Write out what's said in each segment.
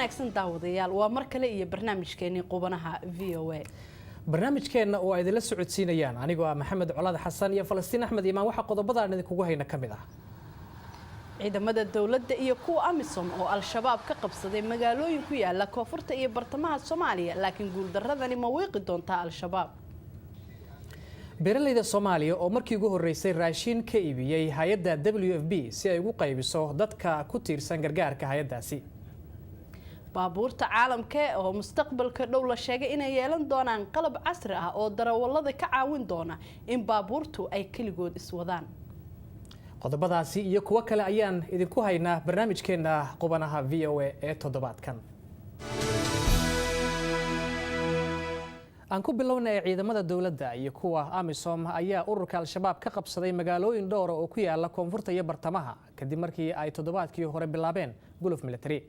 Wanaagsan daawadayaal, waa mar kale iyo barnaamijkeenii Qubanaha VOA. Barnaamijkeenna oo ay idinla socodsiinayaan anigoo ah Maxamed Colaad Xasan iyo Falastiin Axmed Iimaan, waxaa qodobadaan idinkugu hayna ka mid ah: Ciidamada dowladda iyo kuwa AMISOM oo Al-Shabaab ka qabsaday magaalooyin ku yaala koonfurta iyo bartamaha Soomaaliya, laakiin guuldaradani ma wiiqi doontaa Al-Shabaab? Beeralayda Soomaaliya oo markii ugu horreysay raashin ka iibiyey hay-adda WFP si ay ugu qaybiso dadka ku tiirsan gargaarka hay-addaasi. Baabuurta caalamka oo mustaqbalka dhow la sheegay inay yeelan doonaan qalab casri ah oo darawallada ka caawin doona in baabuurtu ay keligood iswadaan. Qodobadaasi iyo kuwo kale ayaan idinku haynaa barnaamijkeenna Qubanaha VOA ee toddobaadkan. Aan ku bilownay, ciidamada dowladda iyo kuwa AMISOM ayaa ururka Al-Shabaab ka qabsaday magaalooyin dhowra oo ku yaala koonfurta iyo bartamaha, kadib markii ay toddobaadkii hore bilaabeen guluf military.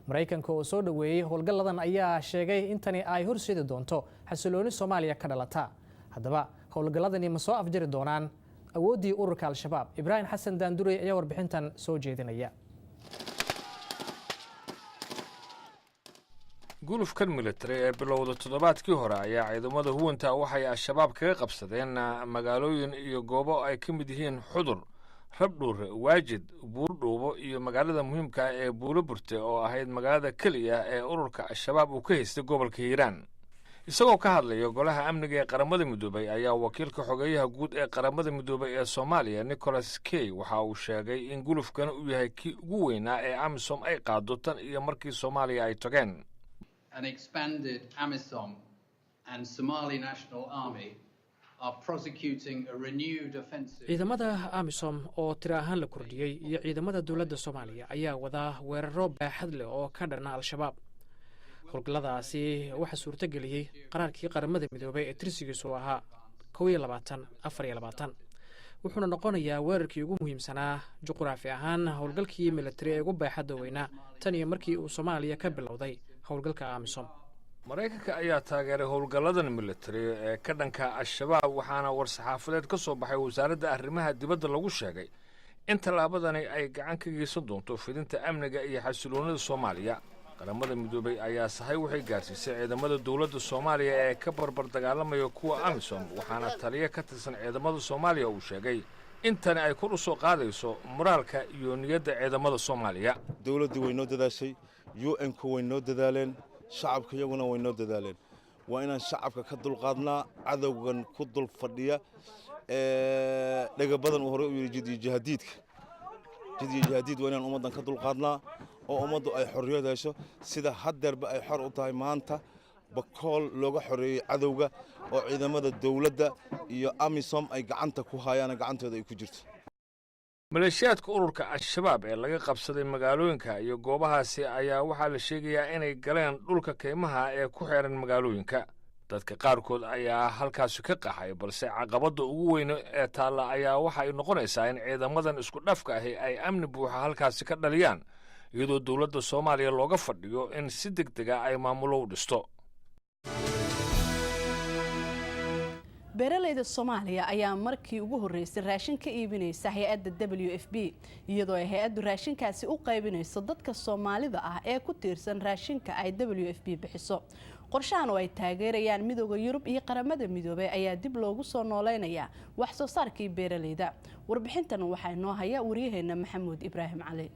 Maraykanka oo soo dhoweeyey howlgalladan ayaa sheegay in tani ay horseedi doonto xasilooni Soomaaliya ka dhalata. Haddaba, howlgalladani ma soo afjari doonaan awooddii ururka Al-Shabaab? Ibraahim Xasan Daandurey ayaa warbixintan soo jeedinaya. Gulufkan military ee bilowda toddobaadkii hore ayaa ciidamada huwanta waxay Al-Shabaab kaga qabsadeen magaalooyin iyo goobo ay ka mid yihiin Xudur, Rabdhuure, Waajid, Buurdhuubo iyo magaalada muhiimka ah ee Buulo Burte, oo ahayd magaalada keliya ee ururka Al-Shabaab uu ka haystay gobolka Hiiraan. Isagoo ka hadlaya Golaha Amniga ee Qaramada Midoobay ayaa wakiilka xogeyaha guud ee Qaramada Midoobay ee Soomaaliya, Nicholas Kay, waxa uu sheegay in gulufkan uu yahay kii ugu weynaa ee AMISOM ay qaado tan iyo markii Soomaaliya ay tageen. An expanded AMISOM and Somali National Army are prosecuting a renewed offensive. Ciidamada AMISOM oo tiro ahaan la kordhiyey iyo ciidamada dowladda Soomaaliya ayaa wadaa weeraro baaxad leh oo ka dhana Al-Shabaab. Howlgalladaasi waxaa suurtogeliyey qaraarkii Qaramada Midoobay ee tirsigiisu ahaa 2124, wuxuuna noqonayaa weerarkii ugu muhiimsanaa juquraafi ahaan, howlgalkii militari ee ugu baaxadda weynaa tan iyo markii uu Soomaaliya ka bilowday howlgalka AMISOM. Maraykanka ayaa taageeray howlgalladan militari ee ka dhanka Al-Shabaab, waxaana war-saxaafadeed ka soo baxay Wasaaradda Arrimaha Dibadda lagu sheegay in tallaabadani ay gacan ka geysan doonto fidinta amniga iyo xasiloonida Soomaaliya. Qaramada Midoobey ayaa sahay waxay gaarsiisay ciidamada dowladda Soomaaliya ee ka barbar dagaalamaya kuwa AMISOM, waxaana taliyo ka tirsan ciidamada Soomaaliya uu sheegay in tani ay kor u soo qaadayso moraalka iyo niyadda ciidamada Soomaaliya. Dowladdu way noo dadaashay, UN-ku way noo dadaaleen, shacabka iyaguna way noo dadaaleen. Waa inaan shacabka ka dulqaadnaa cadowgan ku dul fadhiya dhega badan. Uu horey u yidhi jid iyo jahadiidka, jid iyo jahadiid. Waa inaan ummaddan ka dulqaadnaa oo ummaddu ay xorriyad hesho, sida haddeerba ay xor u tahay. Maanta Bakool looga xoreeyey cadowga oo ciidamada dowladda iyo AMISOM ay gacanta ku hayaan, gacantooda ay ku jirto. Maleeshiyaadka ururka Al-Shabaab ee laga qabsaday magaalooyinka iyo goobahaasi ayaa waxaa la sheegayaa inay galeen dhulka kaymaha ee ku xeeran magaalooyinka. Dadka qaarkood ayaa halkaasi ka qaxay, balse caqabadda ugu weyn ee taalla ayaa waxa ay noqonaysaa in ciidamadan isku dhafka ahi ay amni buuxa halkaasi ka dhaliyaan, iyadoo dowladda Soomaaliya looga fadhiyo in si deg dega ay maamulo u dhisto. Beeralayda Soomaaliya ayaa markii ugu horreysay raashin ka iibinaysa hay-adda WFP, iyadoo ay hay-addu raashinkaasi u qaybinayso dadka Soomaalida ah ee ku tiirsan raashinka ay WFP bixiso. Qorshahan oo ay taageerayaan Midooda Yurub iyo Qaramada Midoobay ayaa dib loogu soo nooleynayaa wax soo saarkii beeralayda. Warbixintan waxaa inoo haya waryaheena Maxamuud Ibraahim Cali.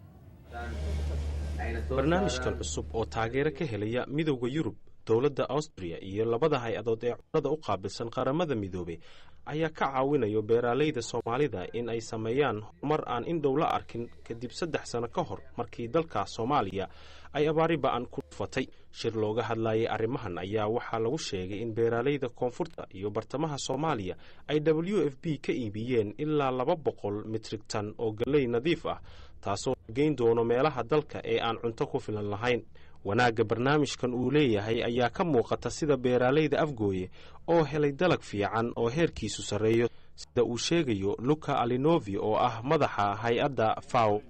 Barnaamijkan cusub oo taageero ka helaya Midowda Yurub, dowladda Austriya iyo labada hay-adood ee cunnada u qaabilsan Qaramada Midoobey ayaa ka caawinayo beeraalayda Soomaalida in ay sameeyaan horumar aan in dhow la arkin, kadib 3 sano ka hor markii dalka Soomaaliya ay abaari ba'an ku dhufatay. Shir looga hadlayay arrimahan ayaa waxaa lagu sheegay in beeraalayda koonfurta iyo bartamaha Soomaaliya ay WFP ka iibiyeen ilaa 200 metric ton oo galley nadiif ah, taasoo geyn doono meelaha dalka ee aan cunto ku filan lahayn. Wanaagga barnaamijkan uu leeyahay ayaa ka muuqata sida beeraalayda Afgooye oo helay dalag fiican oo heerkiisu sarreeyo, sida uu sheegayo Luka Alinovi oo ah madaxa hay-adda FAO.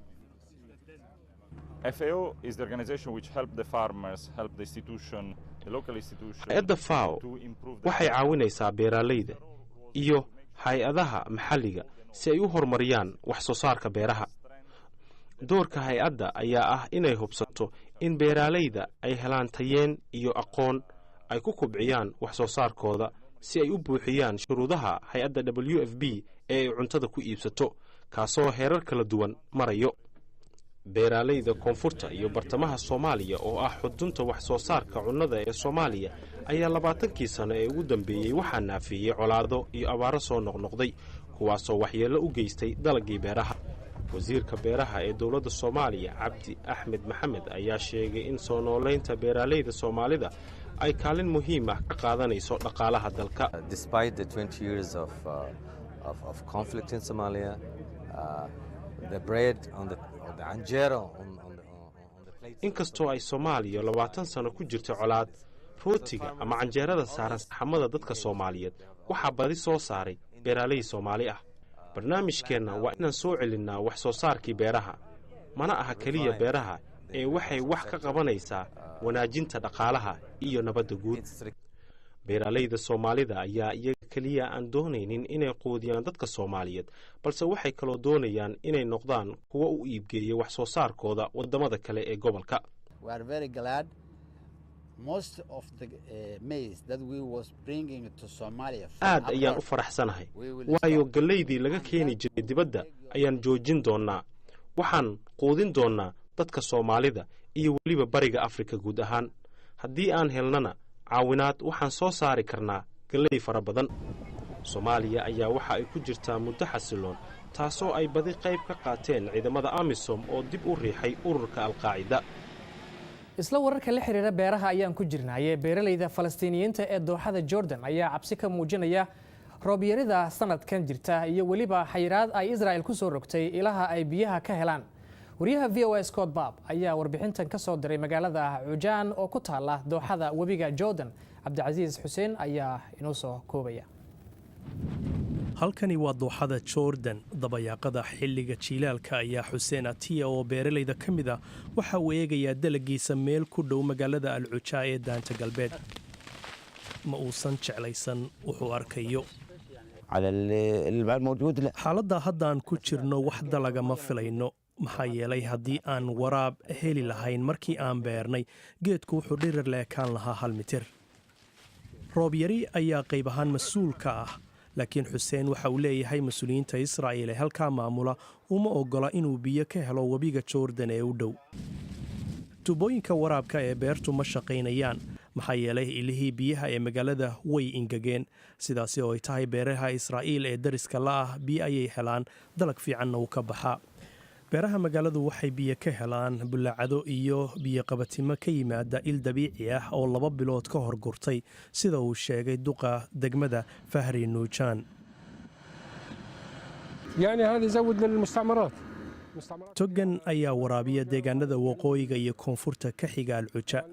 Hay-adda FAO waxay caawinaysaa beeraalayda iyo hay-adaha maxalliga si ay u horumariyaan wax soo saarka beeraha. Doorka hay-adda ayaa ah inay hubsato In beeraalayda ay helaan tayeen iyo aqoon ay ku kubciyaan wax soo saarkooda si ay u buuxiyaan shuruudaha hay-adda WFP ee ay cuntada ku iibsato, kaasoo heerar kala duwan marayo. Beeraalayda koonfurta iyo bartamaha Soomaaliya, oo ah xudunta wax soo saarka cunnada ee Soomaaliya, ayaa 20kii sano ee ugu dambeeyey waxaa naafeeyey colaado iyo abaaro soo noqnoqday, kuwaasoo waxyeello u geystay dalagii beeraha. Wasiirka beeraha ee dowladda Soomaaliya, Cabdi Axmed Maxamed, ayaa sheegay in soo noolaynta beeraalayda Soomaalida ay kaalin muhiim ah ka qaadanayso dhaqaalaha dalka. Despite the 20 years of conflict in Somalia, the bread on the, or the anjero on the plate. Inkastoo ay Soomaaliya 20 sano ku jirta colaad, rootiga ama canjeerada saaran saxamada dadka Soomaaliyeed waxaa badi soo saaray beeraalay Soomaali ah. Barnaamijkeenna waa inaan soo celinnaa wax soo saarkii beeraha. Mana aha keliya beeraha ee waxay wax ka qabanaysaa wanaajinta dhaqaalaha iyo nabadda guud. Beeraalayda Soomaalida ayaa iyaga keliya aan doonaynin inay quudiyaan dadka Soomaaliyeed, balse waxay kaloo doonayaan inay noqdaan kuwo u iibgeeya wax soo saarkooda waddamada kale ee gobolka. We are very glad most of the maize that we was bringing to Somalia from Aad ayaan u abroad, faraxsanahay, waayo gallaydii laga keeni jiray dibadda ayaan joojin doonnaa. Waxaan quudin doonnaa dadka Soomaalida iyo weliba Bariga Afrika guud ahaan. Haddii aan helnana caawinaad, waxaan soo saari karnaa galley fara badan. Soomaaliya ayaa waxa ay ku jirtaa muddo xasiloon, taasoo ay badi qayb ka qaateen ciidamada AMISOM oo dib u riixay ururka Alqaacida. Isla wararka la xiriira beeraha ayaan ku jirnaaye, beeralayda Falastiiniyiinta ee dooxada Jordan ayaa cabsi ka muujinaya roobyarida sanadkan jirta iyo weliba xayiraad ay Israel ku soo rogtay ilaha ay biyaha ka helaan. Wariyaha VOA Scott Babb ayaa warbixintan ka soo diray magaalada Cujaan oo ku taala dooxada webiga Jordan. Cabdicasiis Xuseen ayaa inoo soo koobaya. Halkani waa dooxada Jordan. Dabayaaqada xilliga jiilaalka ayaa Xuseen Atiya, oo beeralayda ka mid a, waxa uu eegayaa dalagiisa meel ku dhow magaalada Al Cujaa ee Daanta Galbeed. Ma uusan jeclaysan wuxuu arkayo. Xaaladda haddaan ku jirno, wax dalaga ma filayno, maxaa yeelay haddii aan waraab heli lahayn markii aan beernay, geedku wuxuu dhirir leekaan lahaa 1 mitir. Roob yari ayaa qayb ahaan mas-uul ka ah, laakiin Xuseen waxa uu leeyahay mas-uuliyiinta Israa'iil ee halkaa maamula uma oggola inuu biyo ka helo webiga Jordan ee u dhow. Tuubooyinka waraabka ee beertu ma shaqaynayaan, maxaa yeelay ilihii biyaha ee magaalada way ingegeen. Sidaasi oo ay tahay, beeraha Israa'iil ee dariska la ah biyo ayay helaan, dalag fiicanna uu ka baxaa. Beeraha magaaladu waxay biyo ka helaan bullaacado iyo biyoqabatimo ka yimaada il dabiici ah oo 2 bilood ka hor gurtay, sida uu sheegay duqa degmada Fahri Nuujaan. يعني هذا يزود للمستعمرات. Togan ayaa waraabiya deegaanada waqooyiga iyo koonfurta ka xiga Alcuja.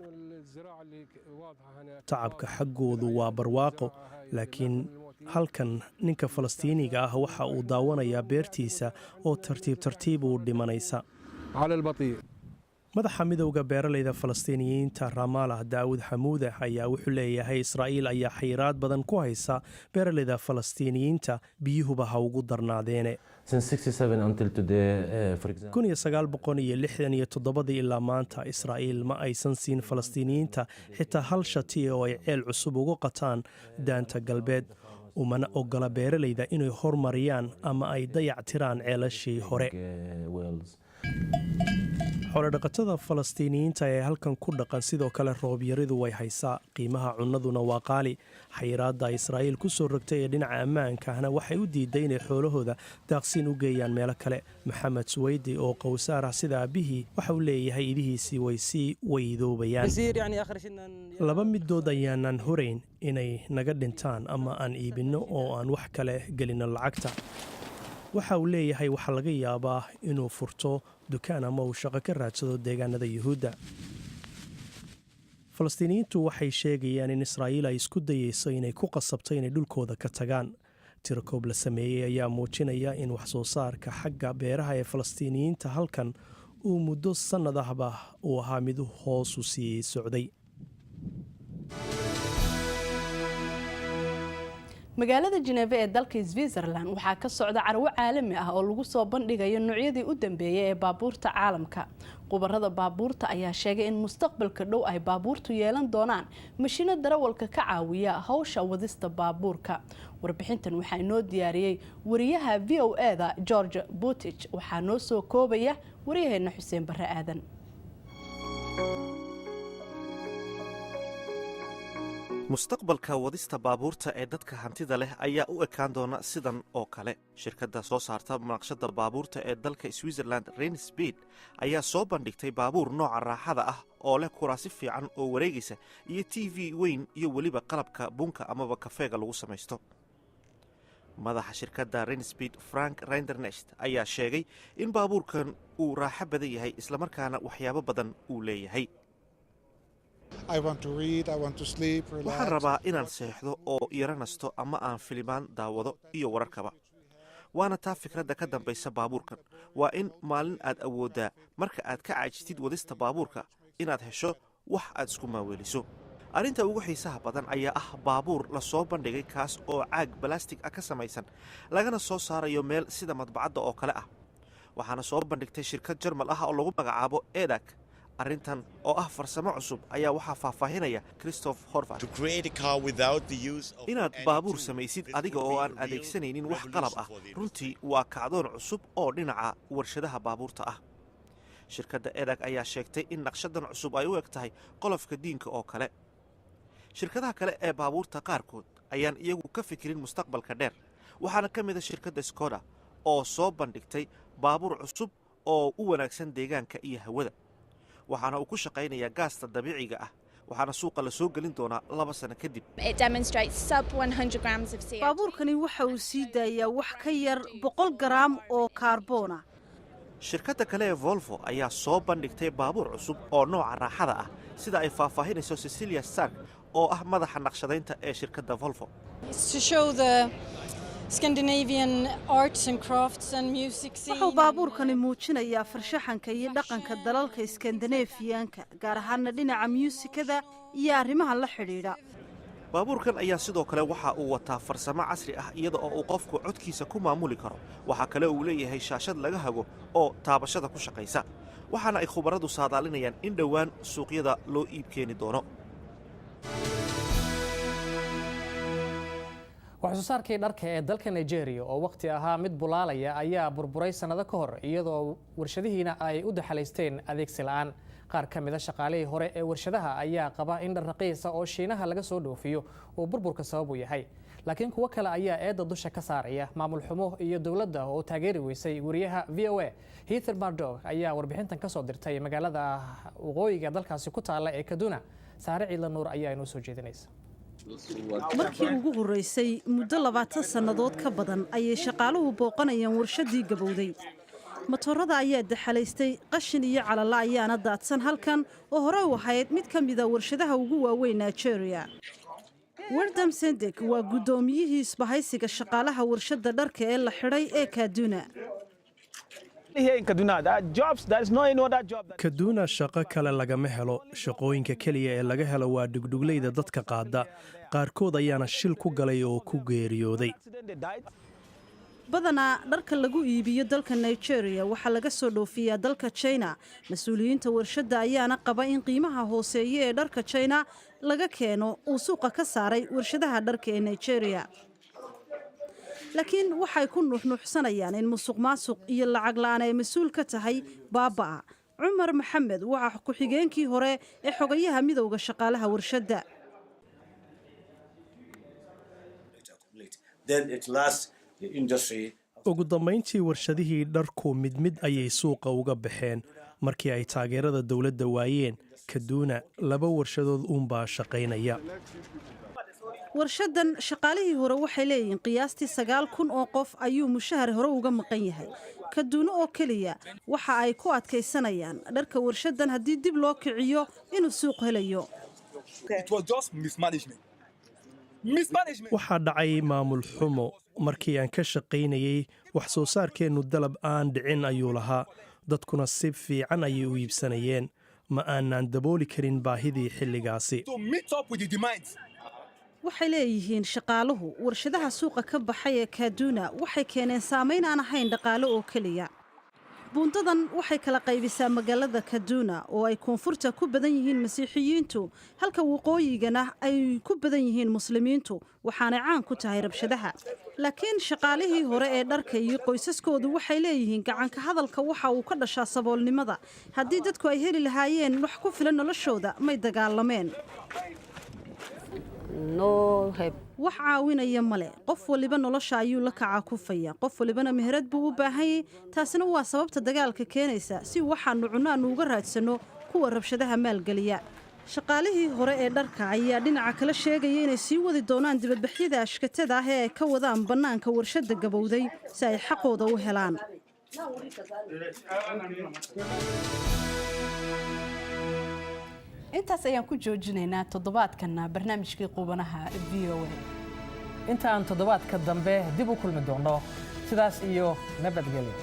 Tacabka xaggoodu waa barwaaqo, laakiin halkan ninka Falastiiniga ah waxa uu daawanayaa beertiisa oo tartiib tartiib uu dhimanaysa. على البطيء. Madaxa midowda beeralayda Falastiiniyiinta Ramalah, Daawud Xamuude, ayaa wuxuu leeyahay Israa'iil ayaa xayiraad badan ku haysa beeralayda Falastiiniyiinta, biyuhuba ha ugu darnaadeene. 1967dii ilaa maanta Israa'iil ma aysan siin Falastiiniyiinta xitaa hal shati oo ay ceel cusub ugu qataan Daanta Galbeed, umana ogola beeralayda inay hormariyaan ama ay dayac tiraan ceelashii hore. Xoolodhaqatada Falastiiniyiinta ee halkan ku dhaqan sidoo kale roobyaridu way haysaa, qiimaha cunnaduna waa qaali. Xayiraadda Israa'iil ku soo rogtay ee dhinaca ammaankaahna waxay u diiday inay xoolahooda daaqsiin u geeyaan meelo kale. Maxamed Suweydi oo qowsaar ah sida aabbihii waxa uu leeyahay idihiisii way sii waydoobayaan. Laba midood ayaanan horayn: inay naga dhintaan ama aan iibinno oo aan wax kale gelinno lacagta. Waxa uu leeyahay waxaa laga yaabaa inuu furto dukaan ama uu shaqo ka raadsado deegaanada Yuhuudda. Falastiiniyiintu waxay sheegayaan in Israa'iil ay isku dayeyso inay ku qasabto inay dhulkooda ka tagaan. Tirakoob la sameeyey ayaa muujinaya in waxsoo saarka xagga beeraha ee Falastiiniyiinta halkan uu muddo sannad ahba uu ahaa mid hoosu sii socday. Magaalada Geneva ee dalka Switzerland waxaa ka socda carwo caalami ah oo lagu soo bandhigayo noocyadii u dambeeyay ee baabuurta caalamka. Khubarada baabuurta ayaa sheegay in mustaqbalka dhow ay baabuurtu yeelan doonaan mashiino darawalka ka caawiya hawsha wadista baabuurka. Warbixintan waxaa inoo diyaariyey wariyaha VOA-da George Butich, waxaa noo soo koobaya waryaheena Xuseen Barre Aadan. Mustaqbalka wadista baabuurta ee dadka hantida leh ayaa u ekaan doona sidan oo kale. Shirkadda soo saarta naqshadda baabuurta ee dalka Switzerland, Rinspeed, ayaa soo bandhigtay baabuur nooca raaxada ah oo leh kuraasi fiican oo wareegaysa iyo TV weyn iyo weliba qalabka bunka amaba kafeega lagu samaysto. Madaxa shirkadda Rinspeed, Frank Rinderknecht, ayaa sheegay in baabuurkan uu raaxo badan yahay, islamarkaana waxyaabo badan uu leeyahay. "Waxaan rabaa inaan seexdo oo yaro nasto ama aan filimaan daawado iyo wararkaba. Waana taa fikradda ka dambaysa baabuurkan. Waa in maalin aad awooddaa marka aad ka caajistid wadista baabuurka inaad hesho wax aad isku maaweeliso." Arrinta ugu xiisaha badan ayaa ah baabuur la soo bandhigay, kaas oo caag balastig ah ka samaysan, lagana soo saarayo meel sida madbacadda oo kale ah. Waxaana soo bandhigtay shirkad Jarmal ah oo lagu magacaabo Edag. Arrintan oo ah farsamo cusub ayaa waxaa faahfaahinaya Christoph Horvat. "Inaad baabuur samaysid adiga oo aan adeegsanaynin wax qalab ah, runtii waa kacdoon cusub oo dhinaca warshadaha baabuurta ah." Shirkadda Edag ayaa sheegtay in naqshadan cusub ay u eg tahay qolofka diinka oo kale. Shirkadaha kale ee baabuurta qaarkood ayaan iyagu ka fikirin mustaqbalka dheer. Waxaana ka mid a shirkadda Skoda oo soo bandhigtay baabuur cusub oo u wanaagsan deegaanka iyo hawada, waxaana uu ku shaqaynayaa gaasta dabiiciga ah, waxaana suuqa la soo gelin doonaa 2 sano kadib. Baabuurkani waxa uu sii daayaa wax ka yar 100 garaam oo kaarboona. Shirkadda kale ee Volvo ayaa soo bandhigtay baabuur cusub oo nooca raaxada ah, sida ay faahfaahinayso Cecilia Stark oo ah madaxa naqshadaynta ee shirkadda Volvo. Wuxuu baabuurkani muujinayaa farshaxanka iyo dhaqanka dalalka Iskandaneefiyaanka, gaar ahaana dhinaca myuusikada iyo arrimaha la xidhiidha. Baabuurkan ayaa sidoo kale waxa uu wataa farsamo casri ah, iyada oo uu qofku codkiisa ku maamuli karo. Waxaa kale uu leeyahay shaashad laga hago oo taabashada ku shaqaysa, waxaana ay khubaradu saadaalinayaan in dhowaan suuqyada loo iib keeni doono. Wax soo saarkii dharka ee dalka Nigeria oo waqti ahaa mid bulaalaya ayaa burburay sannado ka hor, iyadoo warshadihiina ay u daxalaysteen adeegsi la'aan. Qaar ka mida shaqaalihii hore ee warshadaha ayaa qaba in dhar raqiisa oo Shiinaha laga soo dhoofiyo uu burburka sabab u yahay, laakiin kuwo kale ayaa eedda dusha ka saaraya maamul xumo iyo dowladda oo taageeri weysay. Wariyaha VOA Heather Murdock ayaa warbixintan ka soo dirtay magaalada waqooyiga dalkaasi ku taalla ee Kaduna. Saare Ciidla Nuur ayaa inoo soo jeedinaysa. Markii ugu horreysay muddo 20 sannadood ka badan ayay shaqaaluhu booqanayaan warshadii gabowday. Matoorada ayaa daxalaystay, qashin iyo calala ayaana daadsan halkan oo hore u ahayd mid ka mida warshadaha ugu waaweyn Nigeria. Werdam Sendek waa guddoomiyihii isbahaysiga shaqaalaha warshadda dharka ee la xidhay ee Kaduna. Kaduuna shaqo kale lagama helo. Shaqooyinka keliya ee laga helo waa dhugdhugleyda dadka qaada, qaarkood ayaana shil ku galay oo ku geeriyooday. Badanaa dharka lagu iibiyo dalka Nigeria waxaa laga soo dhoofiyaa dalka China. Mas-uuliyiinta warshadda ayaana qaba in qiimaha hooseeya ee dharka China laga keeno uu suuqa ka saaray warshadaha dharka ee Nigeria, laakiin waxay ku nuuxnuuxsanayaan in musuq maasuq iyo lacag la'aan ay mas-uul ka tahay baaba'a. Cumar Maxamed waa ku-xigeenkii hore ee xogayaha midowda shaqaalaha warshadda. Ugu dambayntii warshadihii dharku mid mid ayay suuqa uga baxeen markii ay taageerada dowladda waayeen. Kaduuna laba warshadood uunbaa shaqaynaya. Warshadan shaqaalihii hore waxay leeyihiin qiyaastii 9000 oo qof ayuu mushahar hore uga maqan yahay. Kaduuno oo keliya waxa ay ku adkaysanayaan dharka warshadan haddii dib loo kiciyo inuu suuq helayo. Waxaa dhacay maamul xumo. Markii aan ka shaqaynayey, wax soo saarkeennu dalab aan dhicin ayuu lahaa, dadkuna si fiican ayay u iibsanayeen. Ma aanaan dabooli karin baahidii xilligaasi. Waxay leeyihiin shaqaaluhu, warshadaha suuqa ka baxay ee Kaduna waxay keeneen saamayn aan ahayn dhaqaale oo keliya. Buundadan waxay kala qaybisaa magaalada Kaduna, oo ay koonfurta ku badan yihiin Masiixiyiintu, halka waqooyigana ay ku badan yihiin Muslimiintu, waxaanay caan ku tahay rabshadaha. Laakiin shaqaalihii hore ee dharka iyo qoysaskoodu waxay leeyihiin gacanka hadalka waxa uu ka dhashaa saboolnimada. Haddii dadku ay heli lahaayeen wax ku filan noloshooda, may dagaalameen. Wax caawinaya male. Qof waliba nolosha ayuu la kacaa kufaya, qof walibana meherad buu u baahanyay. Taasina waa sababta dagaalka keenaysa, si waxaanu cunnaanu uga raadsanno kuwa rabshadaha maalgeliya. Shaqaalihii hore ee dharka ayaa dhinaca kale sheegaya inay sii wadi doonaan dibadbaxyada ashkatada ah ee ay ka wadaan bannaanka warshadda gabowday si ay xaqooda u helaan. Intaas ayaan ku joojinaynaa toddobaadkana barnaamijkii Qubanaha VOA. Intaan toddobaadka dambe dib u kulmi doonno, sidaas iyo nabadgelyo.